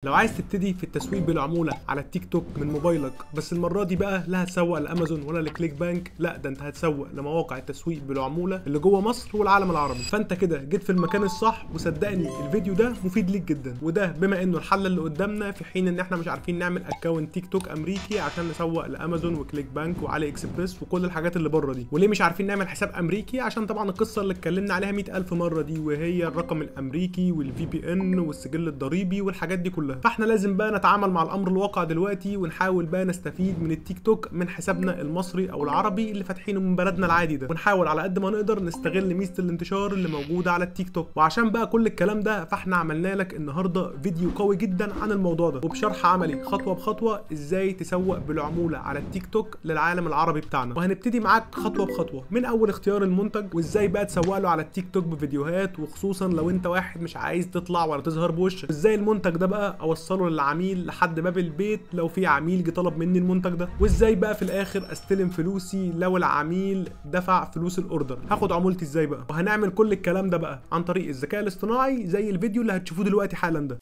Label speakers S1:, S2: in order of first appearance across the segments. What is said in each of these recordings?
S1: لو عايز تبتدي في التسويق بالعمولة على التيك توك من موبايلك، بس المرة دي بقى لا هتسوق لأمازون ولا لكليك بانك، لا ده انت هتسوق لمواقع التسويق بالعمولة اللي جوه مصر والعالم العربي. فانت كده جيت في المكان الصح، وصدقني الفيديو ده مفيد ليك جدا، وده بما انه الحل اللي قدامنا في حين ان احنا مش عارفين نعمل account تيك توك امريكي عشان نسوق لأمازون وكليك بانك وعلي اكسبريس وكل الحاجات اللي بره دي. وليه مش عارفين نعمل حساب امريكي؟ عشان طبعا القصة اللي اتكلمنا عليها 100,000 مرة دي، وهي الرقم الامريكي وال VPN والسجل الضريبي والحاجات دي كلها. فاحنا لازم بقى نتعامل مع الامر الواقع دلوقتي، ونحاول بقى نستفيد من التيك توك من حسابنا المصري او العربي اللي فاتحينه من بلدنا العادي ده، ونحاول على قد ما نقدر نستغل ميزة الانتشار اللي موجودة على التيك توك. وعشان بقى كل الكلام ده فاحنا عملنا لك النهارده فيديو قوي جدا عن الموضوع ده، وبشرح عملي خطوة بخطوة ازاي تسوق بالعموله على التيك توك للعالم العربي بتاعنا. وهنبتدي معاك خطوة بخطوة من اول اختيار المنتج وازاي بقى تسوق له على التيك توك بفيديوهات، وخصوصا لو انت واحد مش عايز تطلع ولا تظهر بوشك، ازاي المنتج ده بقى اوصله للعميل لحد باب البيت لو في عميل جه طلب مني المنتج ده، وازاي بقى في الاخر استلم فلوسي لو العميل دفع فلوس ال order، هاخد عمولتي ازاي بقى. وهنعمل كل الكلام ده بقى عن طريق الذكاء الاصطناعي زي الفيديو اللي هتشوفوه دلوقتي حالا ده.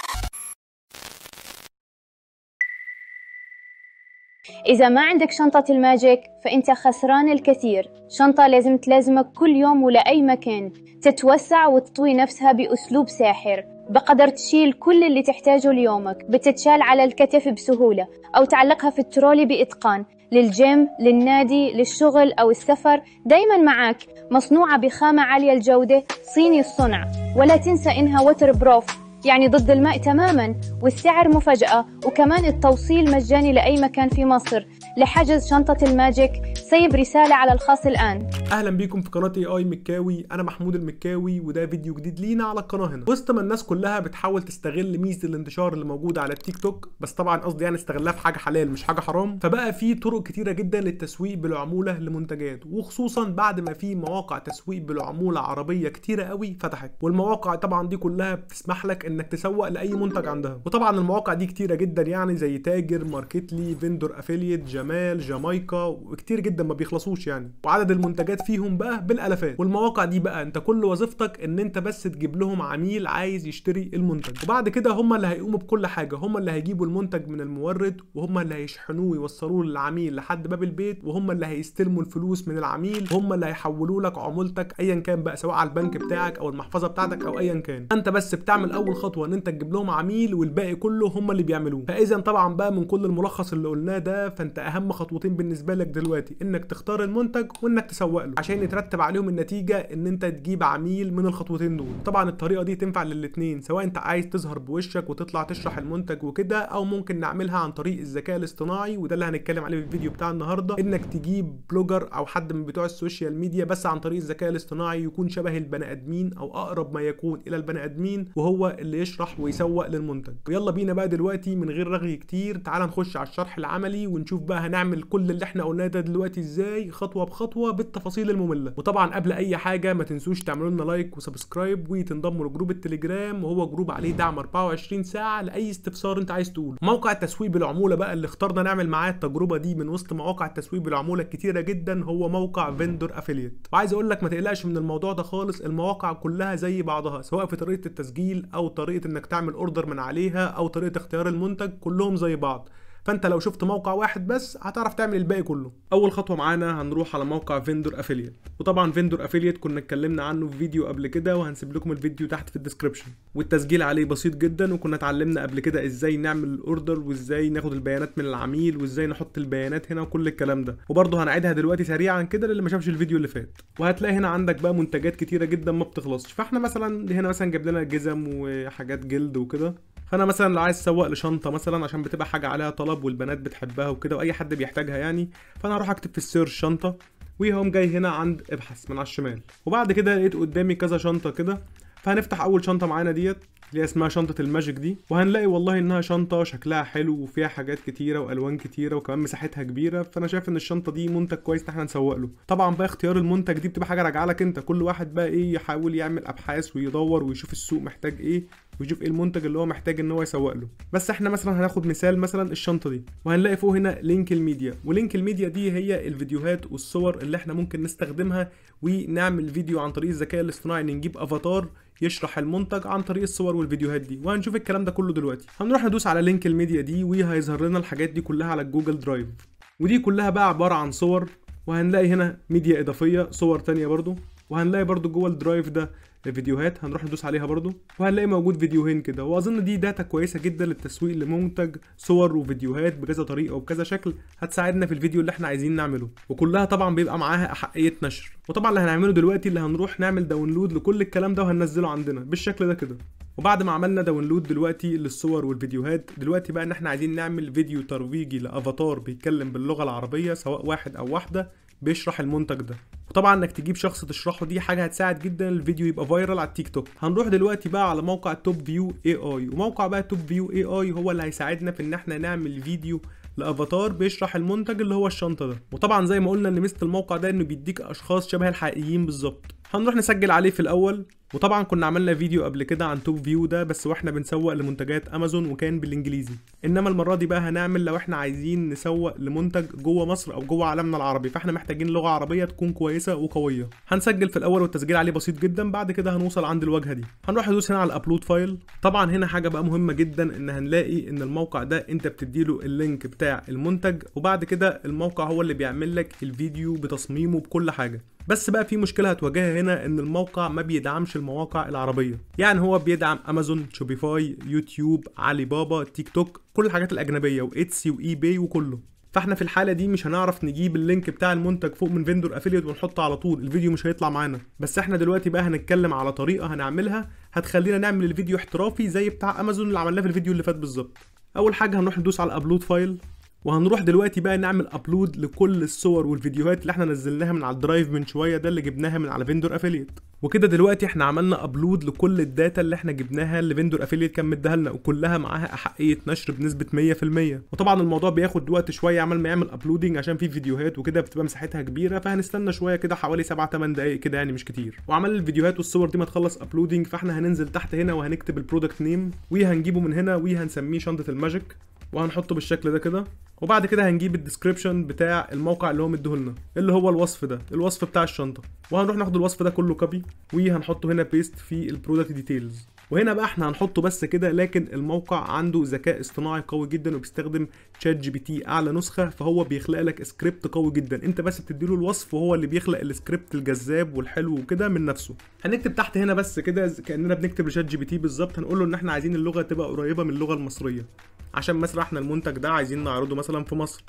S2: إذا ما عندك شنطة الماجيك فأنت خسران الكثير. شنطة لازم تلازمك كل يوم ولأي مكان، تتوسع وتطوي نفسها بأسلوب ساحر، بقدر تشيل كل اللي تحتاجه ليومك، بتتشال على الكتف بسهولة أو تعلقها في الترولي بإتقان، للجيم، للنادي، للشغل أو السفر، دايما معاك. مصنوعة بخامة عالية الجودة، صيني الصنع، ولا تنسى إنها waterproof، يعني ضد الماء تماما، والسعر مفاجأة، وكمان التوصيل مجاني لأي مكان في مصر. لحجز شنطة الماجيك سيب رسالة على الخاص الآن.
S1: أهلا بيكم في قناة AI مكاوي، أنا محمود المكاوي، وده فيديو جديد لينا على القناة. هنا وسط ما الناس كلها بتحاول تستغل ميزة الانتشار اللي موجودة على التيك توك، بس طبعا قصدي يعني استغلها في حاجة حلال مش حاجة حرام، فبقى في طرق كتيرة جدا للتسويق بالعمولة لمنتجات، وخصوصا بعد ما في مواقع تسويق بالعمولة عربية كتيرة قوي فتحت. والمواقع طبعا دي كلها بتسمح لك انك تسوق لاي منتج عندها، وطبعا المواقع دي كتيرة جدا يعني زي تاجر، ماركتلي، Vendor Affiliate، جمال، جامايكا، وكتير جدا ما بيخلصوش يعني، وعدد المنتجات فيهم بقى بالالافات. والمواقع دي بقى انت كل وظيفتك ان انت بس تجيب لهم عميل عايز يشتري المنتج، وبعد كده هم اللي هيقوموا بكل حاجة، هم اللي هيجيبوا المنتج من المورد، وهم اللي هيشحنوه ويوصلوه للعميل لحد باب البيت، وهم اللي هيستلموا الفلوس من العميل، هم اللي هيحولوا لك عمولتك ايا كان بقى، سواء على البنك بتاعك او المحفظة بتاعتك او ايا كان. انت بس بتعمل اول خطوة ان انت تجيب لهم عميل، والباقي كله هم اللي بيعملوه. فاذا طبعا بقى من كل الملخص اللي قلناه ده، فانت اهم خطوتين بالنسبة لك دلوقتي انك تختار المنتج وانك تسوق له، عشان يترتب عليهم النتيجة ان انت تجيب عميل من الخطوتين دول. طبعا الطريقة دي تنفع للاثنين، سواء انت عايز تظهر بوشك وتطلع تشرح المنتج وكده، او ممكن نعملها عن طريق الذكاء الاصطناعي، وده اللي هنتكلم عليه في الفيديو بتاع النهارده، انك تجيب blogger او حد من بتوع ال social media بس عن طريق الذكاء الاصطناعي، يكون شبه البني ادمين او اقرب ما يكون الى البني ادمين، وهو اللي يشرح ويسوق للمنتج. ويلا بينا بقى دلوقتي من غير رغي كتير، تعال نخش على الشرح العملي ونشوف بقى هنعمل كل اللي احنا قلناه ده دلوقتي ازاي خطوة بخطوة بالتفاصيل الممله. وطبعا قبل اي حاجة ما تنسوش تعملوا لنا like و subscribe وتنضموا لجروب التليجرام، وهو جروب عليه دعم 24 ساعة لاي استفسار انت عايز تقوله. موقع التسويق بالعموله بقى اللي اخترنا نعمل معاه التجربة دي من وسط مواقع التسويق بالعموله الكتيرة جدا هو موقع Vendor Affiliate. وعايز اقول لك ما تقلقش من الموضوع ده خالص، المواقع كلها زي بعضها، سواء في طريقه التسجيل او طريقه انك تعمل order من عليها او طريقه اختيار المنتج، كلهم زي بعض. فانت لو شفت موقع واحد بس هتعرف تعمل الباقي كله. اول خطوة معانا هنروح على موقع Vendor Affiliate، وطبعا Vendor Affiliate كنا اتكلمنا عنه في فيديو قبل كده، وهنسيب لكم الفيديو تحت في ال description. والتسجيل عليه بسيط جدا، وكنا اتعلمنا قبل كده ازاي نعمل ال order وازاي ناخد البيانات من العميل وازاي نحط البيانات هنا وكل الكلام ده، وبرضه هنعيدها دلوقتي سريعا كده للي ما شافش الفيديو اللي فات. وهتلاقي هنا عندك بقى منتجات كتيرة جدا ما بتخلصش، فاحنا مثلا هنا مثلا جاب لنا جزم وحاجات جلد وكده. فانا مثلا لو عايز اسوق لشنطه مثلا عشان بتبقى حاجة عليها طلب والبنات بتحبها وكده واي حد بيحتاجها يعني، فانا هروح اكتب في ال search شنطه، وهقوم جاي هنا عند ابحث من على الشمال، وبعد كده لقيت قدامي كذا شنطه كده. فهنفتح اول شنطه معانا ديت اللي هي اسمها شنطه الماجيك دي، وهنلاقي والله انها شنطه شكلها حلو وفيها حاجات كتيرة والوان كتيرة وكمان مساحتها كبيرة، فانا شايف ان الشنطة دي منتج كويس ان احنا نسوق له. طبعا بقى اختيار المنتج دي بتبقى حاجة راجعه لك انت، كل واحد بقى ايه يحاول يعمل ابحاث ويدور ويشوف السوق محتاج ايه ويشوف ايه المنتج اللي هو محتاج ان هو يسوق له. بس احنا مثلا هناخد مثال مثلا الشنطة دي، وهنلاقي فوق هنا link ال media، و link ال media دي هي الفيديوهات والصور اللي احنا ممكن نستخدمها ونعمل فيديو عن طريق الذكاء الاصطناعي، نجيب افاتار يشرح المنتج عن طريق الصور والفيديوهات دي، وهنشوف الكلام ده كله دلوقتي. هنروح ندوس على link ال media دي وهيظهر لنا الحاجات دي كلها على ال Google Drive، ودي كلها بقى عبارة عن صور، وهنلاقي هنا ميديا اضافية صور تانية برضو، وهنلاقي برضو جوه ال Drive ده فيديوهات هنروح ندوس عليها برضو، وهنلاقي موجود فيديوهين كده. واظن دي data كويسة جدا للتسويق لمنتج، صور وفيديوهات بكذا طريقه وبكذا شكل هتساعدنا في الفيديو اللي احنا عايزين نعمله، وكلها طبعا بيبقى معاها احقية نشر. وطبعا اللي هنعمله دلوقتي اللي هنروح نعمل download لكل الكلام ده وهننزله عندنا بالشكل ده كده. وبعد ما عملنا download دلوقتي للصور والفيديوهات، دلوقتي بقى ان احنا عايزين نعمل فيديو ترويجي لافاتار بيتكلم باللغة العربية، سواء واحد او واحدة، بيشرح المنتج ده. وطبعا انك تجيب شخص تشرحه دي حاجة هتساعد جدا الفيديو يبقى viral على التيك توك. هنروح دلوقتي بقى على موقع Top View AI، وموقع بقى Top View AI هو اللي هيساعدنا في ان احنا نعمل فيديو لافاتار بيشرح المنتج اللي هو الشنطة ده. وطبعا زي ما قلنا ان ميزة الموقع ده انه بيديك اشخاص شبه الحقيقيين بالظبط. هنروح نسجل عليه في الاول، وطبعا كنا عملنا فيديو قبل كده عن Top View ده بس واحنا بنسوق لمنتجات امازون وكان بالانجليزي، انما المرة دي بقى هنعمل لو احنا عايزين نسوق لمنتج جوه مصر او جوه عالمنا العربي، فاحنا محتاجين لغة عربية تكون كويسة وقويه. هنسجل في الاول والتسجيل عليه بسيط جدا، بعد كده هنوصل عند الواجهة دي، هنروح ندوس هنا على ال upload file. طبعا هنا حاجة بقى مهمة جدا، ان هنلاقي ان الموقع ده انت بتديله ال link بتاع المنتج، وبعد كده الموقع هو اللي بيعمل لك الفيديو بتصميمه بكل حاجة. بس بقى في مشكلة هتواجهها هنا، ان الموقع ما بيدعمش المواقع العربية، يعني هو بيدعم امازون، Shopify، يوتيوب، علي بابا، تيك توك، كل الحاجات الاجنبية، و Etsy و eBay وكله. فاحنا في الحالة دي مش هنعرف نجيب ال link بتاع المنتج فوق من Vendor Affiliate ونحطه على طول، الفيديو مش هيطلع معانا. بس احنا دلوقتي بقى هنتكلم على طريقه هنعملها هتخلينا نعمل الفيديو احترافي زي بتاع امازون اللي عملناه في الفيديو اللي فات بالظبط. اول حاجة هنروح ندوس على upload file، وهنروح دلوقتي بقى نعمل upload لكل الصور والفيديوهات اللي احنا نزلناها من على ال Drive من شوية ده اللي جبناها من على Vendor Affiliate. وكده دلوقتي احنا عملنا upload لكل ال data اللي احنا جبناها اللي Vendor Affiliate كان مديها لنا، وكلها معاها احقية نشر بنسبة 100%. وطبعا الموضوع بياخد وقت شوية عمال ما يعمل uploading عشان في فيديوهات وكده بتبقى مساحتها كبيرة، فهنستنى شوية كده حوالي 7 8 دقائق كده يعني مش كتير. وعمل الفيديوهات والصور دي ما تخلص uploading، فاحنا هننزل تحت هنا وهنكتب ال product name وهنجيبه من هنا وهنسميه شنطه ال magic، وهنحطه بالشكل ده كده. وبعد كده هنجيب ال description بتاع الموقع اللي هو مديهولنا اللي هو الوصف ده، الوصف بتاع الشنطة، وهنروح ناخد الوصف ده كله copy وهنحطه هنا paste في ال product details. وهنا بقى احنا هنحطه بس كده، لكن الموقع عنده ذكاء اصطناعي قوي جدا وبيستخدم ChatGPT اعلى نسخه، فهو بيخلق لك سكريبت قوي جدا، انت بس بتديله الوصف وهو اللي بيخلق السكريبت الجذاب والحلو وكده من نفسه. هنكتب تحت هنا بس كده كاننا بنكتب ل ChatGPT بالظبط، هنقول له ان احنا عايزين اللغة تبقى قريبه من اللغة المصرية، عشان مثلا احنا المنتج ده عايزين نعرضه مثلا في مصر،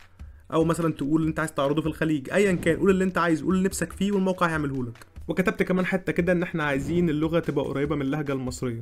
S1: او مثلا تقول انت عايز تعرضه في الخليج، ايا كان قول اللي انت عايزه، قول اللي نفسك فيه والموقع هيعمله لك. وكتبت كمان حتة كده ان احنا عايزين اللغة تبقى قريبه من اللهجة المصرية.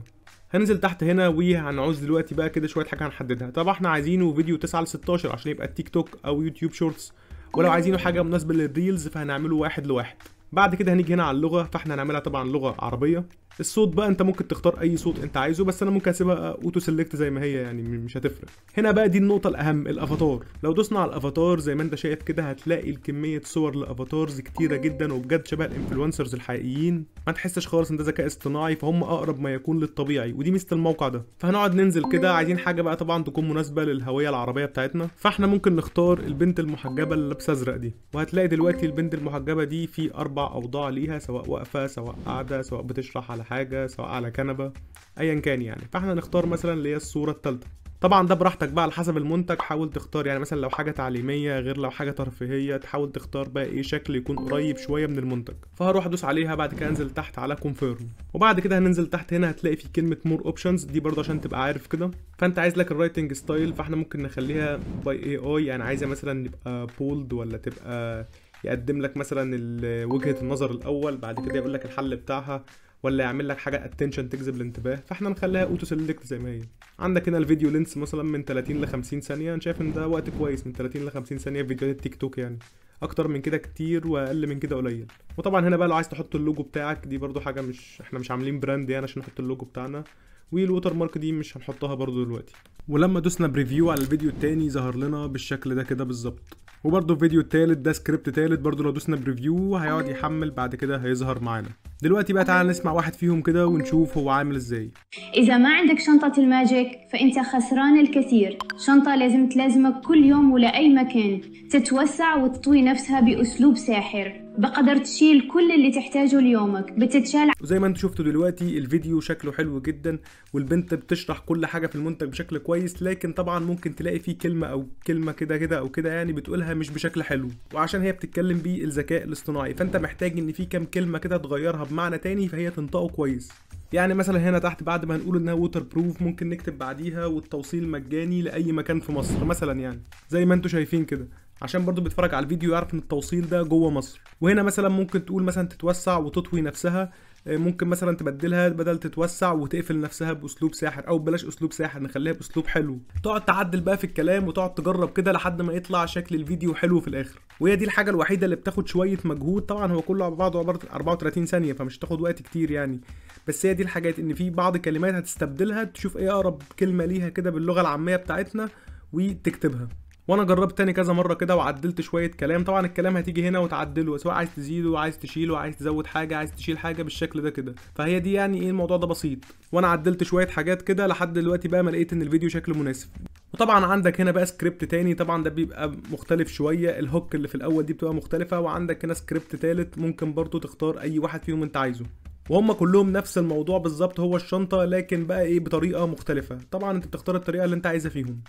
S1: هننزل تحت هنا وهنعوز دلوقتي بقى كده شوية حاجة هنحددها. طبعا احنا عايزينه فيديو 9:16 عشان يبقى التيك توك او يوتيوب Shorts، ولو عايزينه حاجة مناسبة لل reels فهنعمله 1:1. بعد كده هنيجي هنا على اللغة، فاحنا هنعملها طبعا لغة عربية. الصوت بقى انت ممكن تختار اي صوت انت عايزه، بس انا ممكن اسيبها auto select زي ما هي يعني مش هتفرق. هنا بقى دي النقطة الاهم، الافاتار. لو دوسنا على الافاتار زي ما انت شايف كده هتلاقي الكمية صور ل avatars كتيرة جدا، وبجد شبه ال influencers الحقيقيين، ما تحسش خالص ان ده ذكاء اصطناعي، فهم اقرب ما يكون للطبيعي، ودي ميزة الموقع ده. فهنقعد ننزل كده، عايزين حاجة بقى طبعا تكون مناسبة للهوية العربية بتاعتنا، فاحنا ممكن نختار البنت المحجبه اللي لابسه ازرق دي. وهتلاقي دلوقتي البنت المحجبه دي في 4 اوضاع ليها، سواء واقفة، سواء قاعدة، سواء بتشرح على حاجة، سواء على كنبة، ايا كان يعني. فاحنا نختار مثلا اللي هي الصورة الثالثة. طبعا ده براحتك بقى على حسب المنتج، حاول تختار يعني مثلا لو حاجة تعليمية غير لو حاجة ترفيهية، تحاول تختار بقى ايه شكل يكون قريب شوية من المنتج. فهروح ادوس عليها، بعد كده انزل تحت على confirm، وبعد كده هننزل تحت هنا هتلاقي في كلمة more options دي برضه عشان تبقى عارف كده. فانت عايز لك ال writing style، فاحنا ممكن نخليها by AI، يعني عايزه مثلا يبقى bold ولا تبقى يقدم لك مثلا وجهه النظر الاول بعد كده يقول لك الحل بتاعها، ولا يعمل لك حاجة attention تجذب الانتباه، فاحنا نخليها auto select زي ما هي. عندك هنا ال video length مثلا من 30 ل 50 ثانية، انا شايف ان ده وقت كويس، من 30 ل 50 ثانية في فيديوهات التيك توك، يعني اكتر من كده كتير واقل من كده قليل. وطبعا هنا بقى لو عايز تحط اللوجو بتاعك، دي برده حاجة مش احنا مش عاملين brand يعني عشان نحط اللوجو بتاعنا، وال watermark دي مش هنحطها برده دلوقتي. ولما دوسنا preview على الفيديو التاني ظهر لنا بالشكل ده كده بالظبط. وبرده الفيديو التالت ده سكريبت تالت برده لو دوسنا preview هيقعد يحمل، بعد كده هيظهر معانا. دلوقتي بقى تعالى نسمع واحد فيهم كده ونشوف هو عامل ازاي.
S2: إذا ما عندك شنطة ال magic فأنت خسران الكثير. شنطة لازم تلازمك كل يوم ولا أي مكان، تتوسع وتطوي نفسها بأسلوب ساحر. بقدر تشيل كل اللي تحتاجه ليومك، بتتشال.
S1: وزي ما انتم شفتوا دلوقتي الفيديو شكله حلو جدا، والبنت بتشرح كل حاجة في المنتج بشكل كويس، لكن طبعا ممكن تلاقي فيه كلمة او كلمة كده كده او كده يعني بتقولها مش بشكل حلو، وعشان هي بتتكلم بالذكاء الاصطناعي فانت محتاج ان في كام كلمة كده تغيرها بمعنى تاني فهي تنطقه كويس. يعني مثلا هنا تحت بعد ما هنقول انها waterproof ممكن نكتب بعديها والتوصيل مجاني لاي مكان في مصر مثلا، يعني زي ما انتم شايفين كده، عشان برضو بيتفرج على الفيديو يعرف ان التوصيل ده جوه مصر. وهنا مثلا ممكن تقول مثلا تتوسع وتطوي نفسها، ممكن مثلا تبدلها بدل تتوسع وتقفل نفسها باسلوب ساحر، او بلاش اسلوب ساحر نخليها باسلوب حلو. تقعد تعدل بقى في الكلام وتقعد تجرب كده لحد ما يطلع شكل الفيديو حلو في الاخر. وهي دي الحاجة الوحيدة اللي بتاخد شوية مجهود، طبعا هو كله على بعضه عبارة 34 ثانية فمش هتاخد وقت كتير يعني، بس هي دي الحاجات ان في بعض كلمات هتستبدلها، تشوف ايه اقرب كلمة ليها كده باللغة العامية بتاعتنا وتكتبها. وانا جربت تاني كذا مرة كده وعدلت شوية كلام، طبعا الكلام هتيجي هنا وتعدله سواء عايز تزيده عايز تشيله عايز تزود حاجة عايز تشيل حاجة بالشكل ده كده، فهي دي يعني ايه الموضوع ده بسيط. وانا عدلت شوية حاجات كده لحد دلوقتي بقى ما لقيت ان الفيديو شكله مناسب. وطبعا عندك هنا بقى سكريبت تاني، طبعا ده بيبقى مختلف شوية، ال hook اللي في الاول دي بتبقى مختلفة. وعندك هنا سكريبت تالت ممكن برضو تختار اي واحد فيهم انت عايزه، وهم كلهم نفس الموضوع بالظبط، هو الشنطة لكن بقى ايه بطريقة مختلفة. طبعا انت بتختار الطريقة اللي انت عايزها فيهم.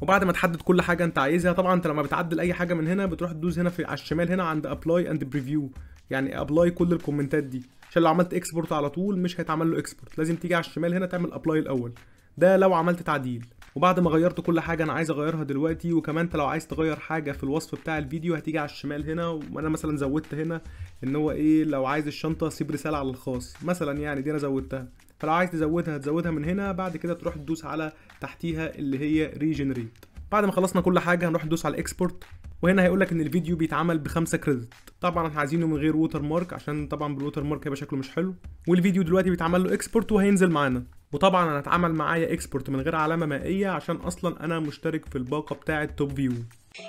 S1: وبعد ما تحدد كل حاجة انت عايزها، طبعا انت لما بتعدل اي حاجة من هنا بتروح تدوس هنا في على الشمال هنا عند apply and preview، يعني apply كل الكومنتات دي، عشان لو عملت export على طول مش هيتعمل له export، لازم تيجي على الشمال هنا تعمل apply الاول، ده لو عملت تعديل. وبعد ما غيرت كل حاجة انا عايز اغيرها دلوقتي، وكمان انت لو عايز تغير حاجة في الوصف بتاع الفيديو هتيجي على الشمال هنا، وانا مثلا زودت هنا ان هو ايه لو عايز الشنطة سيب رسالة على الخاص مثلا، يعني دي انا زودتها، فلو عايز تزودها هتزودها من هنا. بعد كده تروح تدوس على تحتيها اللي هي regenerate. بعد ما خلصنا كل حاجة هنروح ندوس على export، وهنا هيقول لك ان الفيديو بيتعمل ب5 credit، طبعا احنا عايزينه من غير watermark عشان طبعا بال watermark هيبقى شكله مش حلو. والفيديو دلوقتي بيتعمل له export وهينزل معانا. وطبعا انا اتعمل معايا export من غير علامة مائية عشان اصلا انا مشترك في الباقه بتاعه Top View.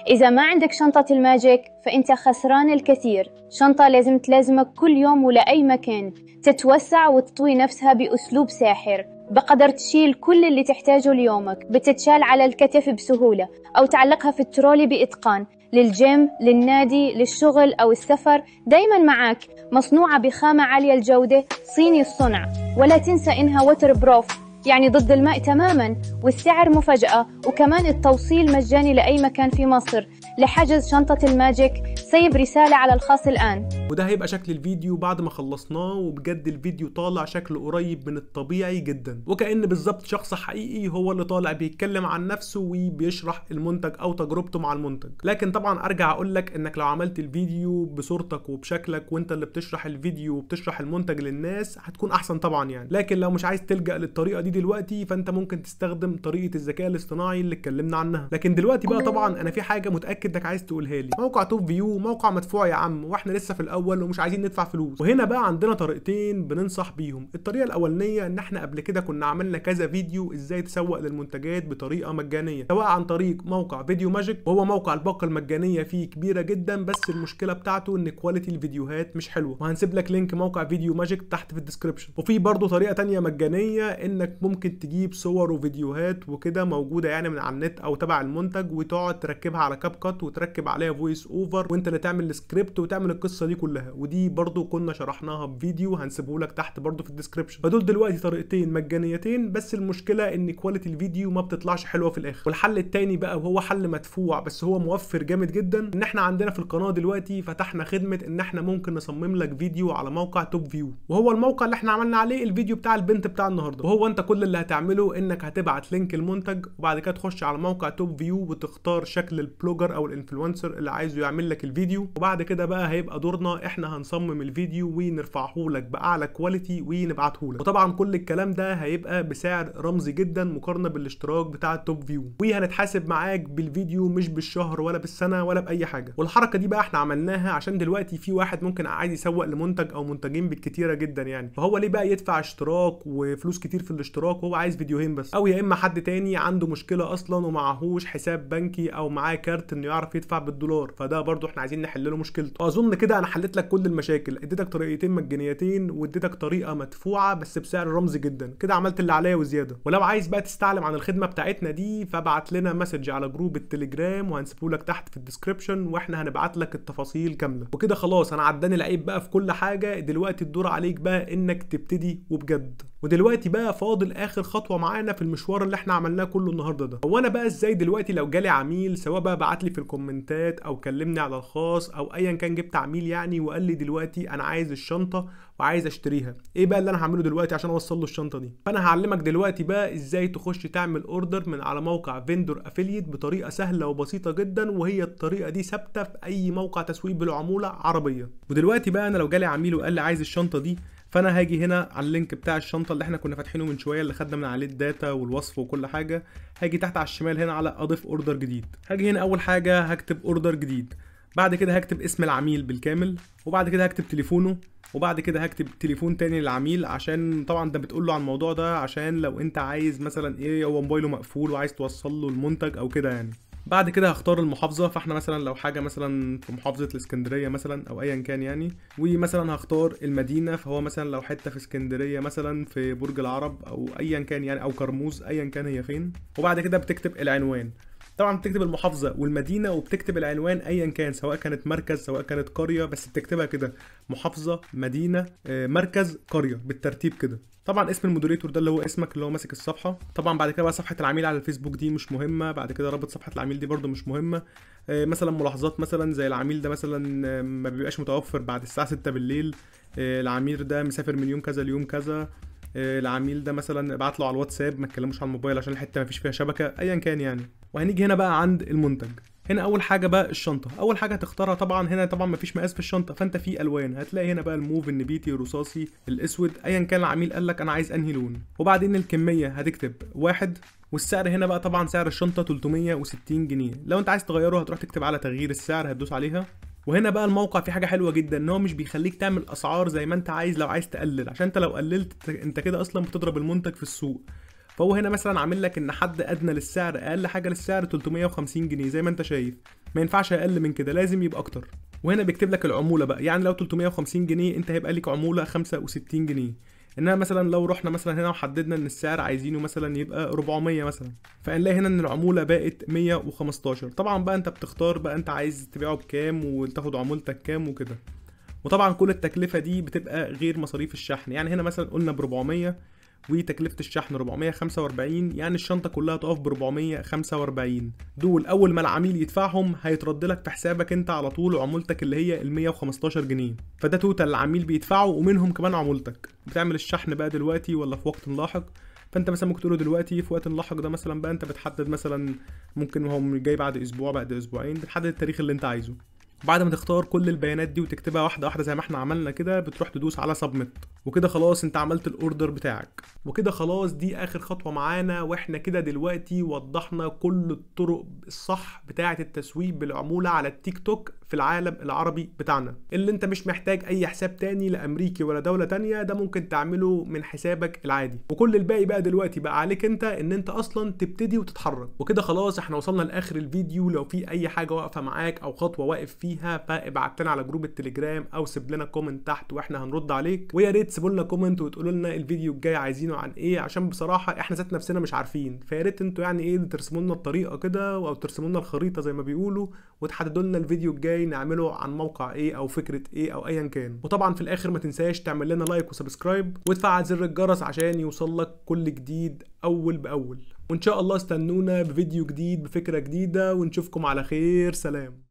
S2: إذا ما عندك شنطة ال magic فأنت خسران الكثير. شنطة لازم تلازمك كل يوم ولأي مكان، تتوسع وتطوي نفسها بأسلوب ساحر، بقدر تشيل كل اللي تحتاجه ليومك، بتتشال على الكتف بسهولة أو تعلقها في الترولي بإتقان، للجيم، للنادي، للشغل أو السفر، دايما معاك. مصنوعة بخامة عالية الجودة، صيني الصنع، ولا تنسى إنها waterproof يعني ضد الماء تماما، والسعر مفاجأة، وكمان التوصيل مجاني لأي مكان في مصر. لحجز شنطة ال magic سيب رسالة على الخاص الآن.
S1: وده هيبقى شكل الفيديو بعد ما خلصناه، وبجد الفيديو طالع شكله قريب من الطبيعي جدا، وكأن بالظبط شخص حقيقي هو اللي طالع بيتكلم عن نفسه وبيشرح المنتج او تجربته مع المنتج. لكن طبعا ارجع اقول لك انك لو عملت الفيديو بصورتك وبشكلك وانت اللي بتشرح الفيديو وبتشرح المنتج للناس هتكون احسن طبعا يعني. لكن لو مش عايز تلجأ للطريقة دي دلوقتي فانت ممكن تستخدم طريقة الذكاء الاصطناعي اللي اتكلمنا عنها. لكن دلوقتي بقى طبعا انا في حاجة متأكد انك عايز تقولها لي، موقع Top View موقع مدفوع يا عم، واحنا لسه في الاول ومش عايزين ندفع فلوس. وهنا بقى عندنا طريقتين بننصح بيهم. الطريقة الاولانية ان احنا قبل كده كنا عملنا كذا فيديو ازاي تسوق للمنتجات بطريقة مجانية، سواء عن طريق موقع Video Magic، وهو موقع الباقه المجانية فيه كبيرة جدا، بس المشكلة بتاعته ان quality الفيديوهات مش حلوة، وهنسيب لك link موقع Video Magic تحت في ال description. وفي برضه طريقه ثانية مجانية انك ممكن تجيب صور وفيديوهات وكده موجودة يعني من على النت او تبع المنتج، وتقعد تركبها على CapCut وتركب عليها voice over، وانت اللي تعمل السكريبت وتعمل القصة دي كلها، ودي برضو كنا شرحناها بفيديو هنسيبه لك تحت برضو في ال description. فدول دلوقتي طريقتين مجانيتين، بس المشكلة ان quality الفيديو ما بتطلعش حلوة في الاخر. والحل التاني بقى وهو حل مدفوع بس هو موفر جامد جدا، ان احنا عندنا في القناة دلوقتي فتحنا خدمة ان احنا ممكن نصمم لك فيديو على موقع Top View، وهو الموقع اللي احنا عملنا عليه الفيديو بتاع البنت بتاع النهارده. وهو انت كل اللي هتعمله انك هتبعت link المنتج، وبعد كده تخش على موقع Top View وتختار شكل ال blogger او ال influencer اللي عايزه يعمل لك الفيديو، وبعد كده بقى هيبقى دورنا احنا هنصمم الفيديو ونرفعه لك باعلى quality ونبعته لك. وطبعا كل الكلام ده هيبقى بسعر رمزي جدا مقارنة بالاشتراك بتاع ال Top View، وهنتحاسب معاك بالفيديو مش بالشهر ولا بالسنة ولا باي حاجة. والحركة دي بقى احنا عملناها عشان دلوقتي في واحد ممكن عايز يسوق لمنتج او منتجين بالكتيره جدا يعني، فهو ليه بقى يدفع اشتراك وفلوس كتير في الاشتراك الاشتراك وهو عايز فيديوهين بس. او يا اما حد تاني عنده مشكلة اصلا ومعهوش حساب بنكي او معاه كارت انه يعرف يدفع بالدولار، فده برضو احنا عايزين نحل له مشكلته. اظن كده انا حليت لك كل المشاكل، اديتك طريقتين مجانيتين واديتك طريقه مدفوعة بس بسعر رمزي جدا، كده عملت اللي عليا وزيادة. ولو عايز بقى تستعلم عن الخدمة بتاعتنا دي فابعت لنا message على group التليجرام وهنسيبه لك تحت في ال description، واحنا هنبعت لك التفاصيل كاملة. وكده خلاص انا عداني العيب بقى في كل حاجة، دلوقتي الدور عليك بقى انك تبتدي وبجد. ودلوقتي بقى فاضل اخر خطوة معانا في المشوار اللي احنا عملناه كله النهارده ده. هو انا بقى ازاي دلوقتي لو جالي عميل، سواء بقى بعت لي في الكومنتات او كلمني على الخاص او ايا كان، جبت عميل يعني وقال لي دلوقتي انا عايز الشنطة وعايز اشتريها، ايه بقى اللي انا هعمله دلوقتي عشان اوصل له الشنطة دي؟ فانا هعلمك دلوقتي بقى ازاي تخش تعمل order من على موقع Vendor Affiliate بطريقة سهلة وبسيطة جدا، وهي الطريقة دي ثابتة في اي موقع تسويق بالعموله عربية. ودلوقتي بقى انا لو جالي عميل وقال لي عايز الشنطة دي، فانا هاجي هنا على ال link بتاع الشنطة اللي احنا كنا فاتحينه من شوية اللي خدنا من عليه ال data والوصف وكل حاجة، هاجي تحت على الشمال هنا على اضيف order جديد. هاجي هنا اول حاجة هكتب order جديد، بعد كده هكتب اسم العميل بالكامل، وبعد كده هكتب تليفونه، وبعد كده هكتب تليفون تاني للعميل، عشان طبعا انت بتقول له عن الموضوع ده عشان لو انت عايز مثلا ايه هو موبايله مقفول وعايز توصل له المنتج او كده يعني. بعد كده هختار المحافظة، فاحنا مثلا لو حاجة مثلا في محافظة الاسكندرية مثلا او ايا كان يعني، ومثلا هختار المدينة، فهو مثلا لو حتة في اسكندرية مثلا في برج العرب او ايا كان يعني، او كرموز ايا كان هي فين. وبعد كده بتكتب العنوان، طبعا بتكتب المحافظة والمدينة وبتكتب العنوان ايا كان، سواء كانت مركز سواء كانت قرية، بس بتكتبها كده محافظة مدينة مركز قرية بالترتيب كده. طبعا اسم ال moderator ده اللي هو اسمك اللي هو ماسك الصفحة. طبعا بعد كده بقى صفحة العميل على الفيسبوك دي مش مهمة، بعد كده رابط صفحة العميل دي برده مش مهمة. مثلا ملاحظات مثلا زي العميل ده مثلا ما بيبقاش متوفر بعد الساعة 6 بالليل، العميل ده مسافر من يوم كذا ليوم كذا، العميل ده مثلا ابعت له على الواتساب ما تكلموش على الموبايل عشان الحتة ما فيش فيها شبكة، ايا كان يعني. وهنيجي هنا بقى عند المنتج. هنا اول حاجة بقى الشنطة، اول حاجة هتختارها طبعا هنا طبعا مفيش مقاس في الشنطة، فانت في الوان هتلاقي هنا بقى الموف النبيتي الرصاصي الاسود ايا كان العميل قال لك انا عايز انهي لون. وبعدين الكمية هتكتب 1، والسعر هنا بقى طبعا سعر الشنطة 360 جنيه، لو انت عايز تغيره هتروح تكتب على تغيير السعر هتدوس عليها. وهنا بقى الموقع فيه حاجة حلوة جدا، ان هو مش بيخليك تعمل اسعار زي ما انت عايز لو عايز تقلل، عشان انت لو قللت انت كده اصلا بتضرب المنتج في السوق. فهو هنا مثلا عامل لك ان حد ادنى للسعر، اقل حاجة للسعر 350 جنيه زي ما انت شايف، ما ينفعش اقل من كده لازم يبقى اكتر. وهنا بيكتب لك العمولة بقى، يعني لو 350 جنيه انت هيبقى لك عمولة 65 جنيه. انما مثلا لو رحنا مثلا هنا وحددنا ان السعر عايزينه مثلا يبقى 400 مثلا، فهنلاقي هنا ان العمولة بقت 115. طبعا بقى انت بتختار بقى انت عايز تبيعه بكام وتاخد عمولتك كام وكده. وطبعا كل التكلفة دي بتبقى غير مصاريف الشحن، يعني هنا مثلا قلنا ب 400 وتكلفة الشحن 445، يعني الشنطة كلها تقف ب 445. دول أول ما العميل يدفعهم هيترد لك في حسابك أنت على طول عمولتك اللي هي ال 115 جنيه، فده total العميل بيدفعه ومنهم كمان عمولتك. بتعمل الشحن بقى دلوقتي ولا في وقت لاحق؟ فأنت مثلا ممكن تقوله دلوقتي في وقت لاحق، ده مثلا بقى أنت بتحدد مثلا ممكن هو جاي بعد أسبوع بعد أسبوعين، بتحدد التاريخ اللي أنت عايزه. بعد ما تختار كل البيانات دي وتكتبها واحدة واحدة زي ما احنا عملنا كده، بتروح تدوس على submit، وكده خلاص انت عملت ال order بتاعك. وكده خلاص دي اخر خطوة معانا، واحنا كده دلوقتي وضحنا كل الطرق الصح بتاعه التسويق بالعموله على التيك توك في العالم العربي بتاعنا، اللي انت مش محتاج اي حساب تاني لا امريكي ولا دولة تانية، ده ممكن تعمله من حسابك العادي. وكل الباقي بقى دلوقتي بقى عليك انت ان انت اصلا تبتدي وتتحرك. وكده خلاص احنا وصلنا لاخر الفيديو. لو في اي حاجة واقفة معاك او خطوة واقف فيها فابعت لنا على group التليجرام او سيب لنا comment تحت واحنا هنرد عليك. ويا ريت تسيبوا لنا comment وتقولوا لنا الفيديو الجاي عايزينه عن ايه، عشان بصراحة احنا ذات نفسنا مش عارفين، فيا ريت انتوا يعني ايه ترسموا لنا الطريقة كده او ترسموا لنا الخريطة زي ما بيقولوا، وتحددوا لنا الفيديو الجاي نعمله عن موقع ايه او فكرة ايه او ايا كان. وطبعا في الاخر ما تنساش تعمل لنا like و subscribe وتفعل زر الجرس عشان يوصل لك كل جديد اول باول. وان شاء الله استنونا بفيديو جديد بفكره جديدة، ونشوفكم على خير. سلام.